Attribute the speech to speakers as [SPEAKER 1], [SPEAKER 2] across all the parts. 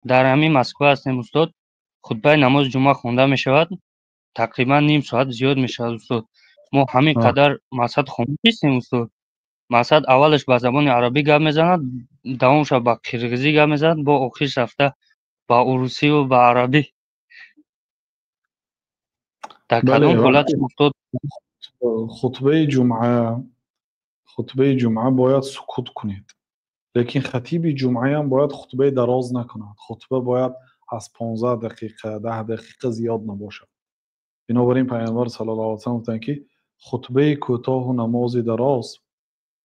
[SPEAKER 1] Дар ҳамин Москва ҳастем, устод. Хутбаи намози ҷумъа хонда мешавад, тақрибан ним соат зиёд мешавад, устод. Мо ҳамин қадар мақсад хомӯш нестем, устод. Мақсад, аввалаш ба забони арабӣ гап мезанад, давомша ба қирғизӣ гап мезанад, бо охирш рафта ба урусиву ба арабӣ. Дар кадом ҳолат, устод?
[SPEAKER 2] Хутбаи ҷумъа бояд сукут кунед, лекин хатиби ҷумъаям бояд хутбаи дароз накунад. Хутба бояд аз 15 дақиқа, 10 дақиқа зиёд набошад. Бинобар ин Пайғамбар саллаллоҳу алайҳи васаллам гуфтанд, ки хутбаи кӯтоҳу намози дароз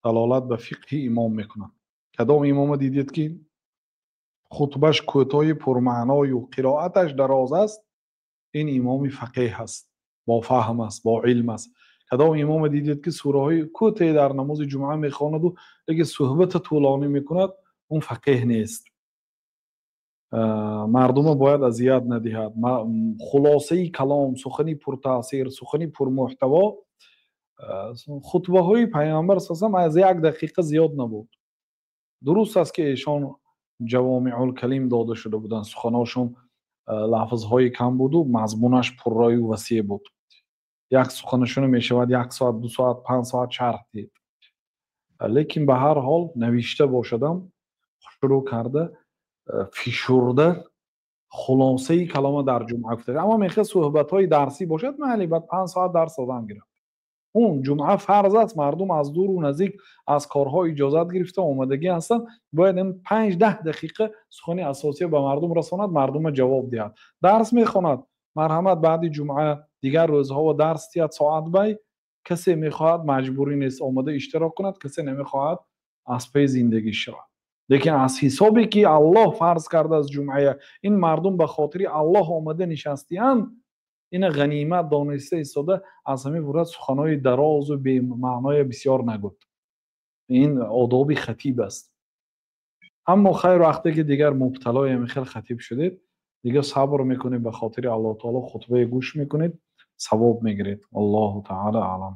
[SPEAKER 2] далолат ба фиқҳи имом мекунад. Кадом имома дидед, ки хутбаш кӯтоҳи пурмаъною қироаташ дароз аст, ин имоми фақеҳ аст, бофаҳм аст, боилм аст. Кадом имома дидед, ки сураҳои кӯтоҳе дар намози ҷумъа мехонаду, лекин суҳбата тӯлонӣ мекунад, он фақеҳ нест. Мардума бояд азият надиҳад. Хулосаи калом, сухани пуртаъсир, сухани пурмуҳтаво. Хутбаҳои Пайғамбар сасам аз як дақиқа зиёд набуд. Дуруст аст, ки эшон ҷавомеъулкалим дода шуда буданд, суханошон лафзҳои кам буду мазмунаш пурраю васеъ буд. Як суханашоно мешавад як соат, 2 соат, 5 соат шарҳ диҳед. Лекин ба ҳар ҳол навишта бошадам, шурӯъ карда, фишурда хулосаи калома дар ҷумъа гуфта. Аммо мехоҳад суҳбатҳои дарсӣ бошад, майли, баъд 5 соат дарс додан гирад. Он ҷумъа фарз аст, мардум аз дуру наздик аз корҳо иҷозат гирифта омадагӣ ҳастанд. Бояд ин 5-10 дақиқа сухани асосия ба мардум расонад, мардума ҷавоб диҳад. Дарс мехонад, марҳамат, баъди ҷумъа дигар рӯзҳо дарс диҳад соат бай. Касе мехоҳад, маҷбурӣ нест, омада иштирок кунад, касе намехоҳад, аз паи зиндагӣ шавад. Лекин аз ҳисобе ки Аллоҳ фарз кардааст ҷумъая, ин мардум ба хотири Аллоҳ омада нишастиянд, ина ғанимат дониста истода, аз ҳамин бурад суханҳои дарозу бемаъное бисёр нагӯд. Ин одоби хатиб аст. Аммо хайр, вақте ки дигар мубталои ҳамин хел хатиб шудед, дигар сабр мекунед, ба хотири Аллоҳу таоло хутбае гӯш мекунед, савоб мегиред. Аллоҳу таала аълам.